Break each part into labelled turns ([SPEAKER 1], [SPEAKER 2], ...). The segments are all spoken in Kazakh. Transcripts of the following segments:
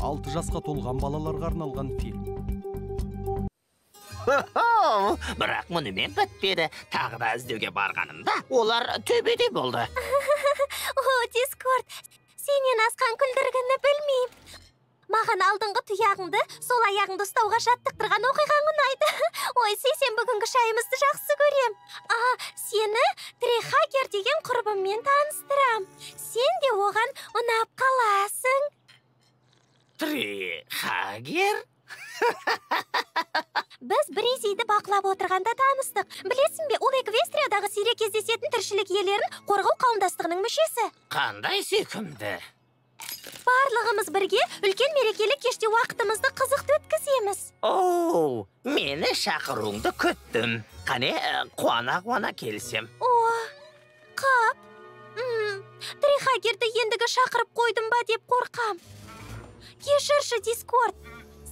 [SPEAKER 1] 6 жасқа толған балаларға арналған фильм.
[SPEAKER 2] Бірақ мұнымен бітпеді. Тағы да іздеуге барғанымда олар төбеде болды.
[SPEAKER 3] О, Дискорд, сенен асқан күлдіргіні білмеймін. Маған алдыңғы тұяғыңды, сол аяғыңды ұстауға жаттықтырған оқиғаң ұнайды. Ой, сен бүгінгі шайымызды жақсы көрем. А, сені Трихагер деген құрбыммен таныстырам. Сен де оған ұнап қаласың.
[SPEAKER 2] Трихагер?
[SPEAKER 3] Біз Бризиді бақылап отырғанда таныстық. Білесің бе, ол Эквестриядағы сирек кездесетін тіршілік иелерін қорғау қауымдастығының мүшесі.
[SPEAKER 2] Қандай сүйкімді.
[SPEAKER 3] Барлығымыз бірге үлкен мерекелік кеште уақытымызды қызықты өткіземіз.
[SPEAKER 2] Оу, мені шақыруыңды күттім. Қане, қуана-қуана келсем.
[SPEAKER 3] О, қап. Трихагерді ендігі шақырып қойдым ба деп қорқам. Кешірші, Дискорд.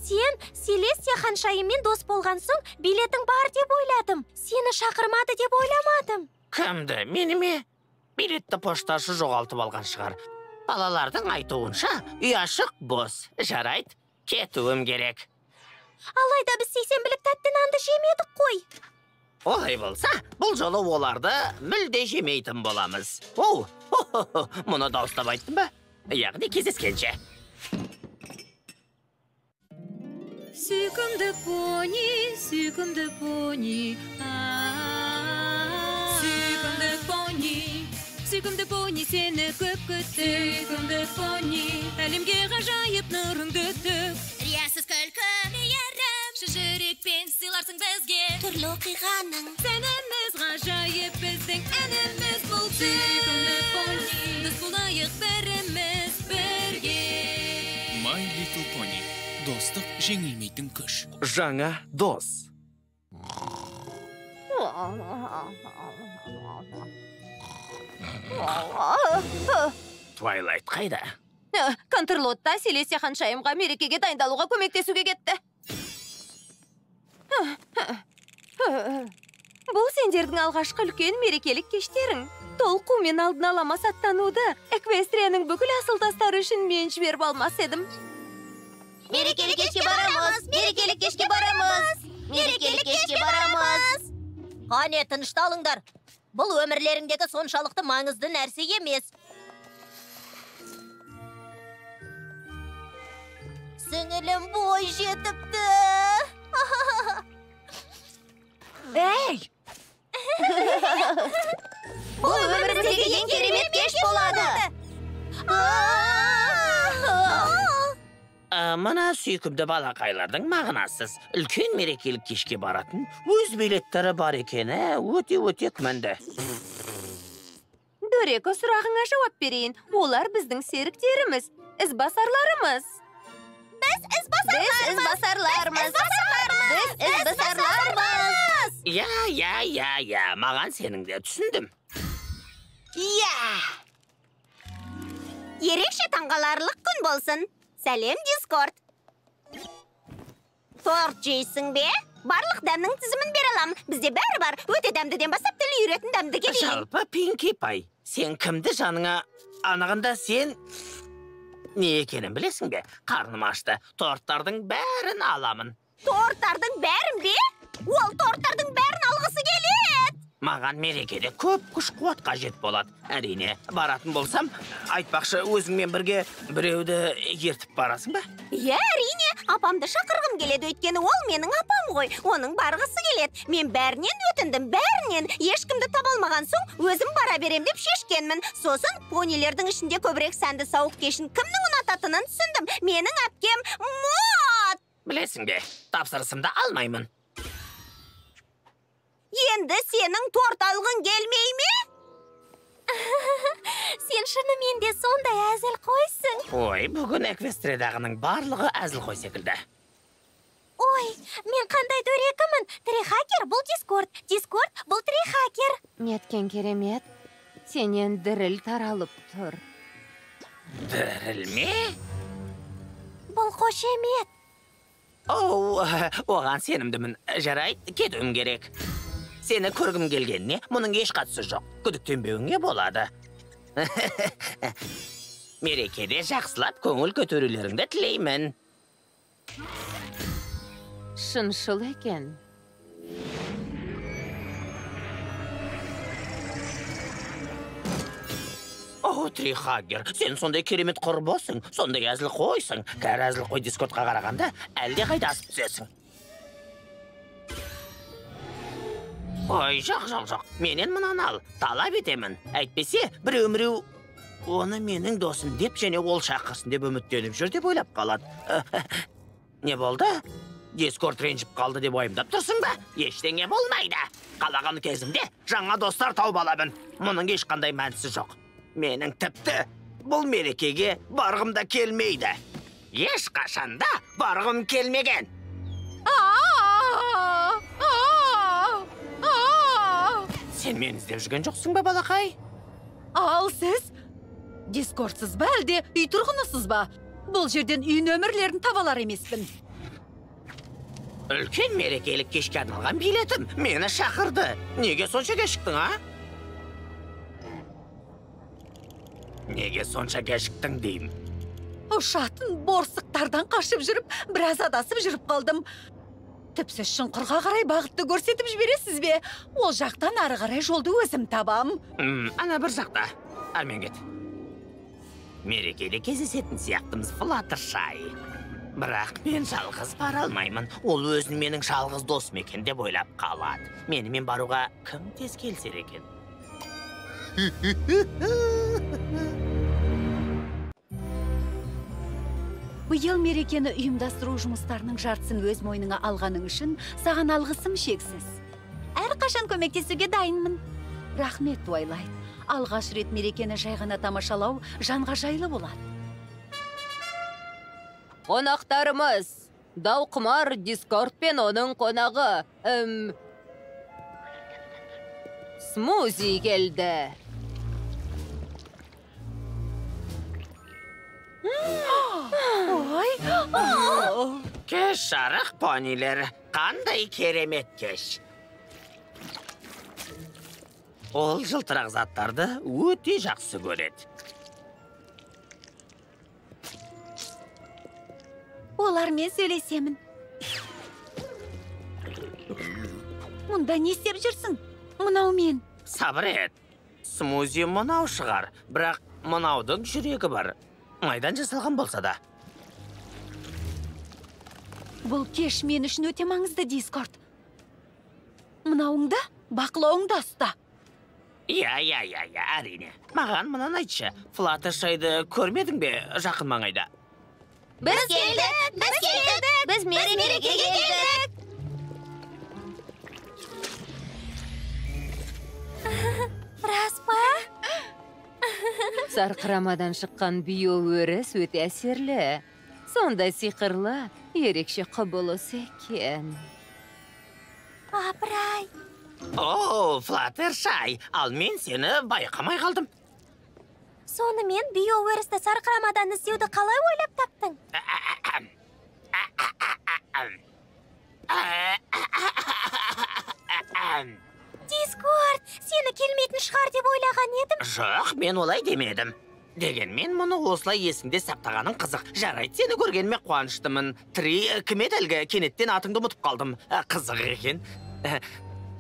[SPEAKER 3] Сен Селестия ханшайыммен дос болған соң билетің бар деп ойладым. Сені шақырмады деп ойламадым.
[SPEAKER 2] Кімді, мені ме? Билетті пошташы жоғалтып алған шығар. Балалардың айтуынша, үй ашық бос. Жарайды, кетуім керек.
[SPEAKER 3] Алайда біз сейсенбілік тәтті нанды жемедік қой.
[SPEAKER 2] Олай болса, бұл жолы оларды мүлде жемейтін боламыз. Оу, мұны дауыстап айттым ба? Яғни кездескенше.
[SPEAKER 4] Сүйкімді пони, сүйкімді пони, сүйкімді пони. Сүйкімді пони, сені көп күттік. Сүйкімді пони, әлемге ғажайып нұрыңды төк.
[SPEAKER 5] Риясыз күлкі, мейірім,
[SPEAKER 4] шын жүрекпен сыйларсың бізге.
[SPEAKER 5] Түрлі оқиғаның
[SPEAKER 4] сәніміз ғажайып, біздің әніміз бұл. Сүйкімді пони, дос болайық бәріміз бірге.
[SPEAKER 6] My Little Pony. Достық жеңілмейтін күш.
[SPEAKER 7] Жаңа дос.
[SPEAKER 2] Твайлайт қайда?
[SPEAKER 8] Кантерлотта Селестия ханшайымға мерекеге дайындалуға көмектесуге кетті. Бұл сендердің алғашқы үлкен мерекелік кештерің. Толқу мен алдын ала масаттануды Эквестрияның бүкіл асыл тастары үшін мен жіберіп алмас едім.
[SPEAKER 5] Мерекелік кешке барамыз! Мерекелік кешке барамыз! Мерекелік кешке барамыз! Қане, тынышталыңдар. Бұл өмірлеріңдегі соншалықты маңызды нәрсе емес. Сіңілім бой жетіпті.
[SPEAKER 8] Эй!
[SPEAKER 5] Бұл өміріміздегі ең керемет кеш болады.
[SPEAKER 2] Мына сүйкімді балақайлардың мағынасыз үлкен мерекелік кешке баратын өз билеттері бар екені өте-өте күмәнді.
[SPEAKER 8] Дөрекі сұрағыңа жауап берейін. Олар біздің серіктеріміз, ізбасарларымыз.
[SPEAKER 5] Біз ізбасарлармыз. Біз ізбасарлармыз.
[SPEAKER 2] Я, я, я, я, маған сенің де түсіндім.
[SPEAKER 5] Я! Ерекше таңғаларлық күн болсын. Сәлем, Дискорд. Торт жейсің бе? Барлық дәмнің тізімін бере алам. Бізде бәрі бар. Өте дәмдіден бастап тіл үйіретін дәмдіге дейін.
[SPEAKER 2] Жалпы, Пинки Пай, сен кімді жаныңа анығында сен не екенін білесің бе? Қарным ашты. Торттардың бәрін аламын.
[SPEAKER 5] Торттардың бәрін бе? Ол торттардың бәрін алғысы келеді.
[SPEAKER 2] Маған мерекеде көп күш қуат қажет болады. Әрине, баратын болсам, айтпақшы, өзіңмен бірге біреуді ертіп барасың ба?
[SPEAKER 5] Иә, әрине, апамды шақырғым келеді, өйткені ол менің апам ғой. Оның барғысы келеді. Мен бәрінен өтіндім, бәрінен. Ешкімді таба алмаған соң, өзім бара берем деп шешкенмін. Сосын понилердің ішінде көбірек сәнді сауық кешін кімнің ұнататынын түсіндім. Менің әпкем Мод!
[SPEAKER 2] Білесің бе, тапсырысымды алмаймын.
[SPEAKER 5] Енді сенің торт алғың келмей ме?
[SPEAKER 3] Сен шынымен де сондай әзілқойсың.
[SPEAKER 2] Ой, бүгін Эквестриядағының барлығы әзілқой секілді.
[SPEAKER 3] Ой, мен қандай дөрекімін. Трихакер бұл Дискорд, Дискорд бұл Трихакер.
[SPEAKER 8] Неткен керемет, сенен діріл таралып тұр.
[SPEAKER 2] Діріл ме?
[SPEAKER 3] Бұл қошемет.
[SPEAKER 2] Оу, оған сенімдімін. Жарайды, кетуім керек. Сені көргім келгеніне мұның еш қатысы жоқ. Күдіктенбеуіңе болады. Мерекеде жақсылап көңіл көтерулеріңді тілеймін.
[SPEAKER 8] Шыншыл екен.
[SPEAKER 2] О, Трихагер, сен сондай керемет құрбысың, сондай әзілқойсың. Кәрі әзілқой Дискордқа қарағанда әлдеқайда асып түсесің. Ой, жоқ, жоқ, жоқ. Менен мынаны ал, талап етемін. Әйтпесе, біреу-міреу оны менің досым деп және ол шақырсын деп үміттеніп жүр деп ойлап қалады. Не болды? Дискорд ренжіп қалды деп уайымдап тұрсың ба? Ештеңе болмайды. Қалаған кезімде жаңа достар тауып аламын. Мұның ешқандай мәнісі жоқ. Менің тіпті бұл мерекеге барғым да келмейді. Ешқашанда барғым келмеген. Сен мені іздеп жүрген жоқсың ба, балақай?
[SPEAKER 7] Ал сіз Дискордсыз ба, әлде үй тұрғынысыз ба? Бұл жерден үй нөмірлерін табалар емеспін.
[SPEAKER 2] Үлкен мерекелік кешке арналған билетім мені шақырды. Неге сонша кешіктің, а? Неге сонша кешіктің деймін?
[SPEAKER 7] Ұшатын борсықтардан қашып жүріп, біраз адасып жүріп қалдым. Түпсіз шұңқырға қарай бағытты көрсетіп жібересіз бе? Ол жақтан ары қарай жолды өзім табам.
[SPEAKER 2] Ана бір жақта. Әрмен кет. Мерекеде кездесетін сияқтымыз, Флаттершай. Бірақ мен жалғыз бара алмаймын. Ол өзін менің жалғыз досым екен деп ойлап қалады. Менімен баруға кім тез келісер екен?
[SPEAKER 7] Биыл мерекені ұйымдастыру жұмыстарының жартысын өз мойныңа алғаның үшін саған алғысым шексіз. Әрқашан көмектесуге дайынмын. Рахмет, Твайлайт. Алғаш рет мерекені жай ғана тамашалау жанға жайлы болады.
[SPEAKER 8] Қонақтарымыз, Дауқұмар Дискорд пен оның қонағы, Смузи келді.
[SPEAKER 7] Ой!
[SPEAKER 2] Кеш жарық, понилер. Қандай керемет кеш. Ол жылтырақ заттарды өте жақсы көреді.
[SPEAKER 7] Олармен сөйлесемін. Мұнда не істеп жүрсің? Мынау мен.
[SPEAKER 2] Сабыр ет. Смузи мынау шығар, бірақ мынаудың жүрегі бар. Майдан жасалған болса да.
[SPEAKER 7] Бұл кеш мен үшін өте маңызды, Дискорд. Мынауыңды бақылауыңда ұста.
[SPEAKER 2] Иә, иә, иә, иә, әрине. Маған мынаны айтшы, Флаттершайды көрмедің бе жақын маңайда?
[SPEAKER 3] Біз келдік, біз келдік, біз мерекеге келдік. Рас па?
[SPEAKER 8] Сарқырамадан шыққан биоөріс өте әсерлі. Сондай сиқырлы, ерекше құбылыс екен.
[SPEAKER 3] Апырай.
[SPEAKER 2] О, Флаттершай, ал мен сені байқамай қалдым.
[SPEAKER 3] Сонымен биоөрісті сарқырамадан іздеуді қалай ойлап таптың? Дискорд, сені келмейтін шығар деп ойлаған едім.
[SPEAKER 2] Жоқ, мен олай демедім. Дегенмен мұны осылай есіңде сақтағаның қызық. Жарайды, сені көргеніме қуаныштымын. Три, кім еді әлгі? Кенеттен атыңды ұмытып қалдым. Қызық екен.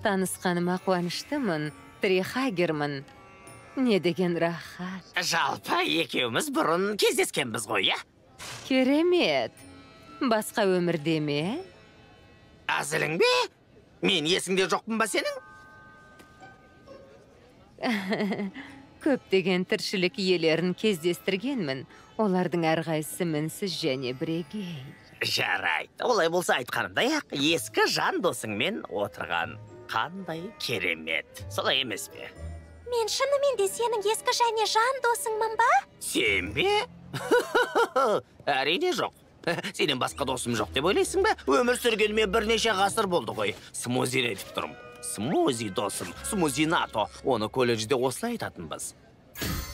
[SPEAKER 8] Танысқаныма қуаныштымын. Трихагермін. Не деген рахат.
[SPEAKER 2] Жалпы екеуміз бұрын кездескенбіз ғой, иә?
[SPEAKER 8] Керемет. Басқа өмірде ме?
[SPEAKER 2] Әзілің бе? Мен есіңде жоқпын ба сенің?
[SPEAKER 8] Көптеген тіршілік иелерін кездестіргенмін. Олардың әрқайсысы мінсіз және бірегей.
[SPEAKER 2] Жарайды. Олай болса айтқанымдай-ақ, ескі жан досыңмен отырған қандай керемет. Солай емес пе?
[SPEAKER 3] Мен шынымен де сенің ескі және жан досыңмын ба?
[SPEAKER 2] Сен бе? Әрине жоқ. Сенен басқа досым жоқ деп ойлайсың ба? Өмір сүргеніме бірнеше ғасыр болды ғой. Смузи айтып тұрмын. Смузи досым, Смузи НАТО. Оны колледжде осылай айтатынбыз.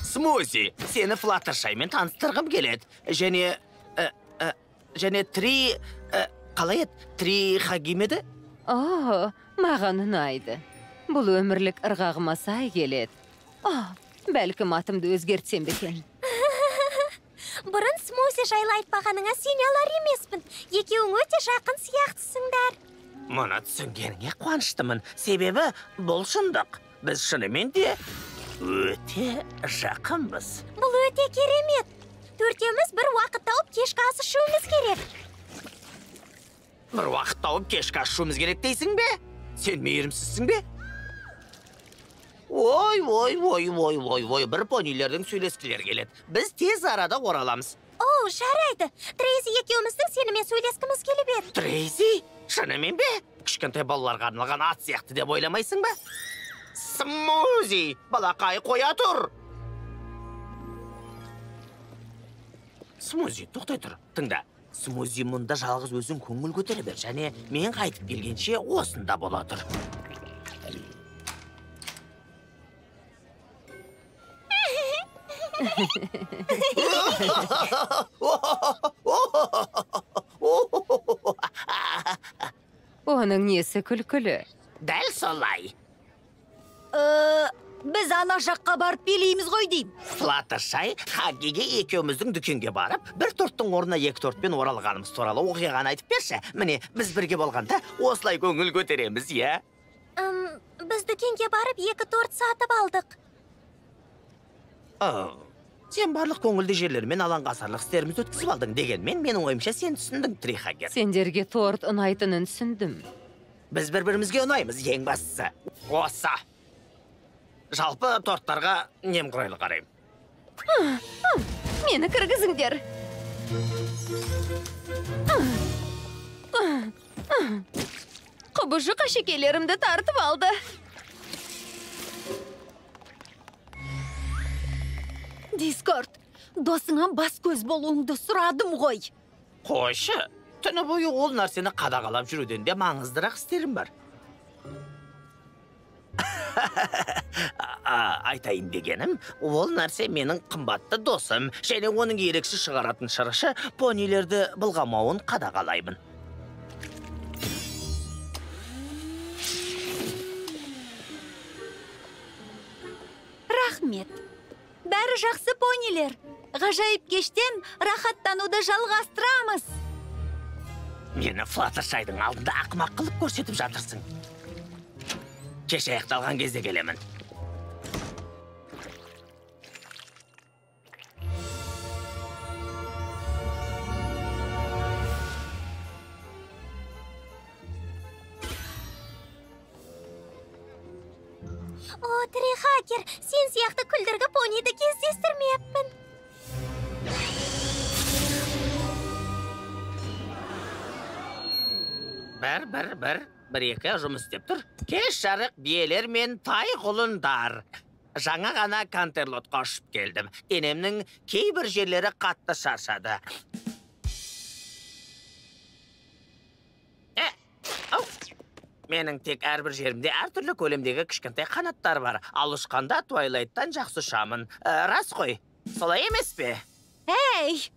[SPEAKER 2] Смузи, сені Флаттершаймен таныстырғым келеді. Және Три... Қалай еді? Три Хагим еді?
[SPEAKER 8] О, маған ұнайды. Бұл өмірлік ырғағыма сай келеді. О, бәлкім атымды өзгертсем бе екен.
[SPEAKER 3] Бұрын Смузи жайлы айтпағаныңа сене алар емеспін. Екеуің өте жақын сияқтысыңдар.
[SPEAKER 2] Мұны түсінгеніңе қуаныштымын. Себебі бұл шындық. Біз шынымен де өте жақынбыз.
[SPEAKER 3] Бұл өте керемет. Төртеуміз бір уақыт тауып кешкі ас ішуіміз керек.
[SPEAKER 2] Бір уақыт тауып кешкі ас ішуіміз керек дейсің бе? Сен мейірімсізсің бе? Ой, ой, ой, ой, ой, ой, бір понилердің сөйлескілері келеді. Біз тез арада ораламыз.
[SPEAKER 3] Оу, жарайды. Трейси екеуміздің сенімен сөйлескіміз келіп еді.
[SPEAKER 2] Трейси? Шынымен бе? Кішкентай балаларға арналған ат сияқты деп ойламайсың ба? Смузи, балақай, қоя тұр. Смузи, тоқтай тұр, тыңда. Смузи, мұнда жалғыз өзің көңіл көтере бер, және мен қайтып келгенше осында бола тұр.
[SPEAKER 8] Оның несі күлкілі?
[SPEAKER 2] Дәл солай.
[SPEAKER 7] Біз ана жаққа барып билейміз ғой деймін.
[SPEAKER 2] Флаттершай Хаггиге екеуміздің дүкенге барып, бір торттың орнына екі тортпен оралғанымыз туралы оқиғаны айтып берші. Міне, біз бірге болғанда осылай көңіл көтереміз, иә?
[SPEAKER 3] Біз дүкенге барып екі торт сатып алдық.
[SPEAKER 2] Сен барлық көңілді жерлермен алаңғасарлық істерімізді өткізіп алдың дегенмен, менің ойымша сен түсіндің, Трихагер.
[SPEAKER 8] Сендерге торт ұнайтынын түсіндім.
[SPEAKER 2] Біз бір-бірімізге ұнаймыз, ең бастысы. Осы. Жалпы торттарға немқұрайлы қараймын.
[SPEAKER 8] Мені кіргізіңдер. Құбыжық әшекейлерімді тартып алды.
[SPEAKER 7] Дискорд, досыңа бас-көз болуыңды сұрадым ғой.
[SPEAKER 2] Қойшы, түні бойы ол нәрсені қадағалап жүруден де маңыздырақ істерім бар. Айтайын дегенім, ол нәрсе менің қымбатты досым, және оның ерекше шығаратын шырышы понилерді былғамауын қадағалаймын.
[SPEAKER 7] Рахмет. Бәрі жақсы, понилер. Ғажайып кештен рахаттануды жалғастырамыз.
[SPEAKER 2] Мені Флаттершайдың алдында ақымақ қылып көрсетіп жатырсың. Кеш аяқталған кезде келемін.
[SPEAKER 3] О, Трихакер, сен сияқты күлдіргі пониді кездестірмеппін.
[SPEAKER 2] Бір, бір, бір, бір, екі жұмыс істеп тұр. Кеш жарық биелер мен тай құлындар. Жаңа ғана Кантерлотқа ұшып келдім. Денемнің кейбір жерлері қатты шаршады. Менің тек әрбір жерімде әртүрлі көлемдегі кішкентай қанаттар бар. Ал ұшқанда Твайлайттан жақсы ұшамын. Рас қой, солай емес пе?
[SPEAKER 7] Әй!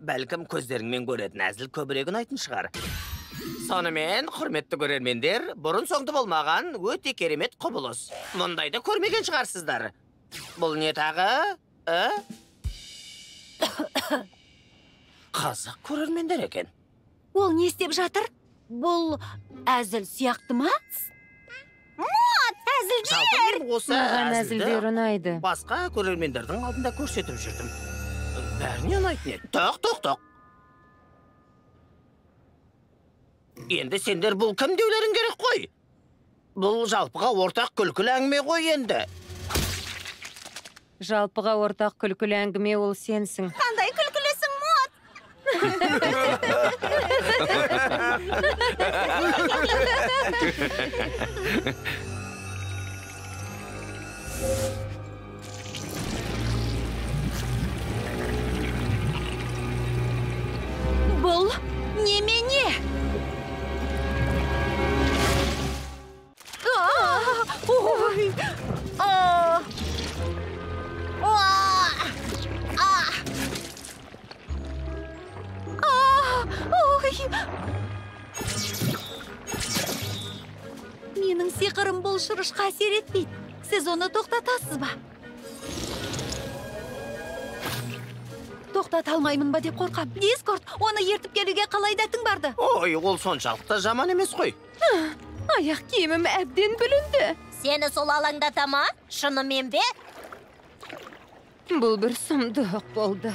[SPEAKER 2] Бәлкім көздеріңмен көретін әзіл көбірек ұнайтын шығар. Сонымен, құрметті көрермендер, бұрын соңды болмаған өте керемет құбылыс. Мұндайды көрмеген шығарсыздар. Бұл не тағы? Қызық көрермендер екен.
[SPEAKER 7] Ол не істеп жатыр? Бұл әзіл сияқты ма?
[SPEAKER 5] Мот, әзілдер!
[SPEAKER 8] Маған әзілдер ұнайды.
[SPEAKER 2] Басқа көрермендердің алдында көрсетіп жүрдім. Бәріне ұнайтын еді. Тоқ, тоқ, тоқ. Енді сендер бұл кім деулерің керек қой? Бұл жалпыға ортақ күлкілі әңгіме ғой енді.
[SPEAKER 8] Жалпыға ортақ күлкілі әңгіме ол сенсің.
[SPEAKER 5] Қандай күлкілісің, Мот?
[SPEAKER 7] Бұл немене? Ой! Ой! Менің сиқырым бұл шырышқа әсер етпейді. Сіз оны тоқтатасыз ба? Тоқтата алмаймын ба деп қорқам. Дискорд, оны ертіп келуге қалай дәтің барды?
[SPEAKER 2] Ой, ол соншалықты жаман емес қой.
[SPEAKER 8] Аяқ киімім әбден бүлінді.
[SPEAKER 3] Сені сол алаңдата ма? Шынымен бе?
[SPEAKER 8] Бұл бір сұмдық болды.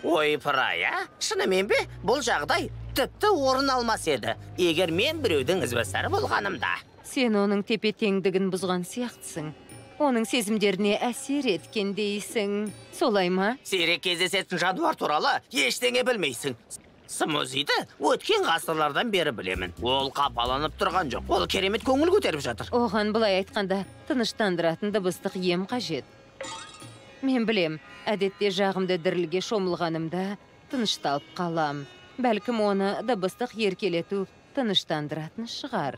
[SPEAKER 2] Ойпырай, а? Шынымен бе? Бұл жағдай тіпті орын алмас еді, егер мен біреудің ізбасары болғанымда.
[SPEAKER 8] Сен оның тепе-теңдігін бұзған сияқтысың. Оның сезімдеріне әсер еткендейсің. Солай ма?
[SPEAKER 2] Сирек кездесетін жануар туралы ештеңе білмейсің. Смузиді өткен ғасырлардан бері білемін. Ол қапаланып тұрған жоқ. Ол керемет көңіл көтеріп жатыр.
[SPEAKER 8] Оған былай айтқанда тыныштандыратын дыбыстық ем қажет. Мен білем, әдетте жағымды дірілге шомылғанымда тынышталып қалам. Бәлкім оны дыбыстық еркелету тыныштандыратын шығар.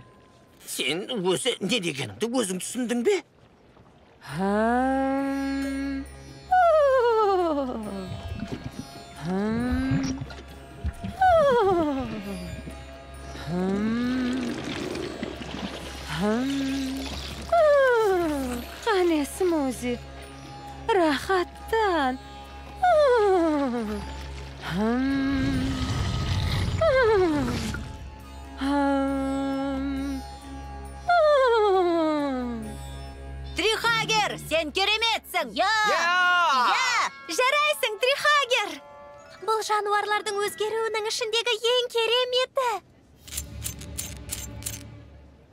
[SPEAKER 2] Сен өзі не дегеніңді өзің түсіндің бе?
[SPEAKER 8] Қане, Смузи, рахаттан.
[SPEAKER 7] Трихагер, сен кереметсің!
[SPEAKER 3] Я!
[SPEAKER 7] Я! Жарайсың, Трихагер!
[SPEAKER 3] Бұл жануарлардың өзгеруінің ішіндегі ең кереметі.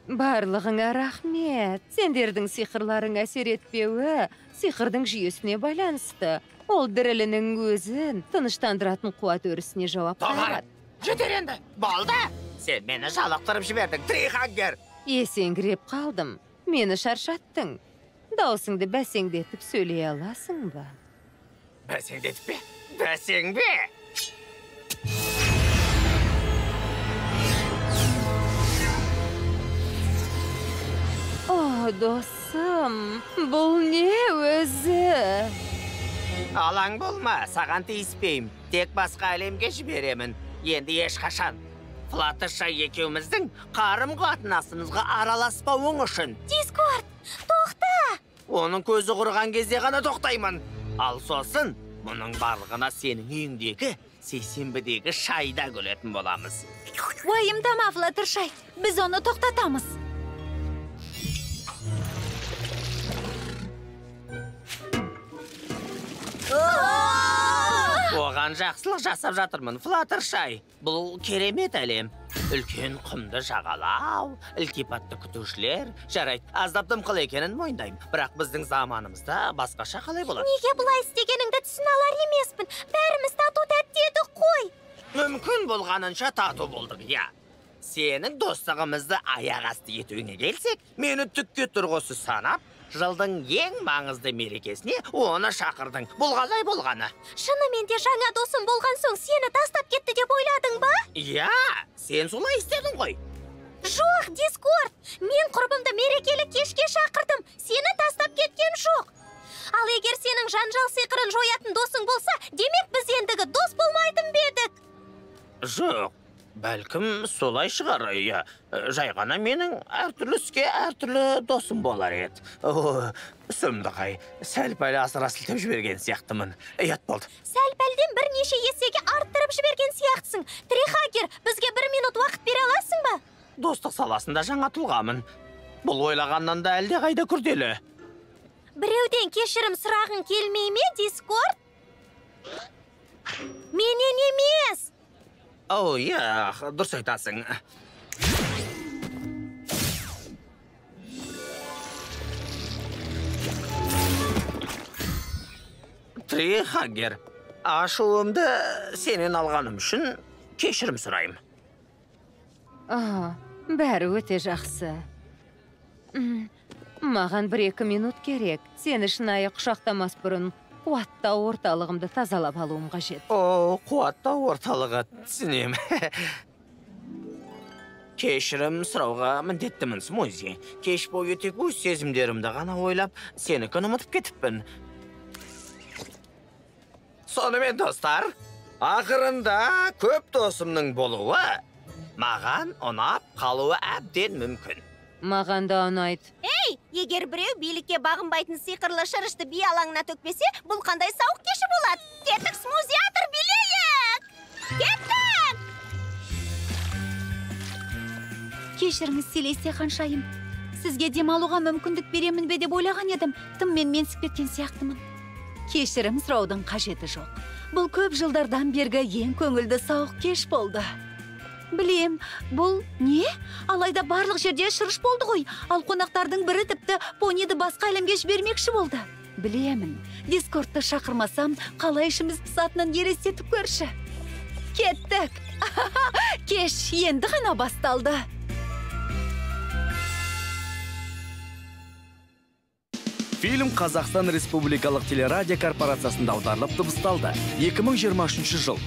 [SPEAKER 8] Барлығыңа рахмет. Сендердің сиқырларың әсер етпеуі сиқырдың жүйесіне байланысты. Ол дірілінің өзін тыныштандыратын қуат өрісіне жауап қайырады.
[SPEAKER 2] Жетер енді, болды! Сен мені жалықтырып жібердің, Трихагер!
[SPEAKER 8] Есеңгіреп қалдым. Мені шаршаттың. Даусыңды бәсеңдетіп сөйлей аласың ба?
[SPEAKER 2] Бәсеңдетіп пе? Бәсең бе?
[SPEAKER 8] О, досым, бұл не өзі?
[SPEAKER 2] Алаң болма, саған тиіспеймін. Тек басқа әлемге жіберемін. Енді ешқашан Флаттершай екеуміздің қарым-қатынасымызға араласпауың үшін.
[SPEAKER 3] Дискорд, тоқта!
[SPEAKER 2] Оның көзі құрған кезде ғана тоқтаймын. Ал сосын мұның барлығына сенің үйіңдегі сейсенбідегі шайда күлетін боламыз.
[SPEAKER 7] Уайымдама, Флаттершай, біз оны тоқтатамыз.
[SPEAKER 2] Оған жақсылық жасап жатырмын, Флаттершай. Бұл керемет әлем. Үлкен құмды жағалау, ілтипатты күтушілер. Жарайды, аздап дымқыл екенін мойындаймын. Бірақ біздің заманымызда басқаша қалай болады?
[SPEAKER 3] Неге бұлай істегеніңді түсіне алар емеспін. Бәріміз тату-тәтті едік қой.
[SPEAKER 2] Мүмкін болғанынша тату болдық, иә. Сенің достығымызды аяқ асты етуіңе келсек, мені түкке тұрғысыз санап, жылдың ең маңызды мерекесіне оны шақырдың. Бұл қалай болғаны?
[SPEAKER 3] Шынымен де жаңа досым болған соң сені тастап кетті деп ойладың ба?
[SPEAKER 2] Иә, сен солай істедің ғой.
[SPEAKER 3] Жоқ, Дискорд, мен құрбымды мерекелік кешке шақырдым, сені тастап кеткен жоқ. Ал егер сенің жанжал сиқырын жоятын досың болса, демек біз ендігі дос болмайтын ба едік?
[SPEAKER 2] Жоқ. Бәлкім солай шығар, иә. Жай ғана менің әртүрлі іске әртүрлі досым болар еді. Сұмдық-ай, сәл-пәл асыра сілтеп жіберген сияқтымын. Ұят болды.
[SPEAKER 3] Сәл-пәлден бірнеше есеге арттырып жіберген сияқтысың. Трихагер, бізге бір минут уақыт бере аласың ба?
[SPEAKER 2] Достық саласында жаңа тұлғамын. Бұл ойлағаннан да әлдеқайда күрделі.
[SPEAKER 3] Біреуден кешірім сұрағың келмей ме, Дискорд? Менен емес.
[SPEAKER 2] О, иә, дұрыс айтасың. Трихагер, ашуымды сенен алғаным үшін кешірім сұраймын.
[SPEAKER 8] О, бәрі өте жақсы. Маған 1-2 минут керек. Сені шынайы құшақтамас бұрын қуаттау орталығымды тазалап алуым қажет.
[SPEAKER 2] О, қуаттау орталығы, түсінем. Кешірім сұрауға міндеттімін, Смузи. Кеш бойы тек өз сезімдерімді ғана ойлап, сенікін ұмытып кетіппін. Сонымен, достар, ақырында көп досымның болуы маған ұнап қалуы әбден мүмкін.
[SPEAKER 8] Маған да ұнайды.
[SPEAKER 5] Ей, егер біреу билікке бағынбайтын сиқырлы шырышты би алаңына төкпесе, бұл қандай сауық кеші болады? Кеттік, смузиатор, билейік! Кеттік!
[SPEAKER 7] Кешіріңіз, Селестия ханшайым. Сізге демалуға мүмкіндік беремін бе деп ойлаған едім. Тым мен менсіп кеткен сияқтымын. Кешірім сұраудың қажеті жоқ. Бұл көп жылдардан бергі ең көңілді сауық кеш болды. Білем, бұл не? Алайда барлық жерде шырыш болды ғой. Ал қонақтардың бірі тіпті пониді басқа әлемге жібермекші болды. Білемін, Дискордты шақырмасам, қалай ішіміз пысатынын елестетіп көрші. Кеттік! Кеш енді ғана басталды.
[SPEAKER 1] Фильм Қазақстан Республикалық телерадио корпорациясында аударылып дыбысталды. 2023 жыл.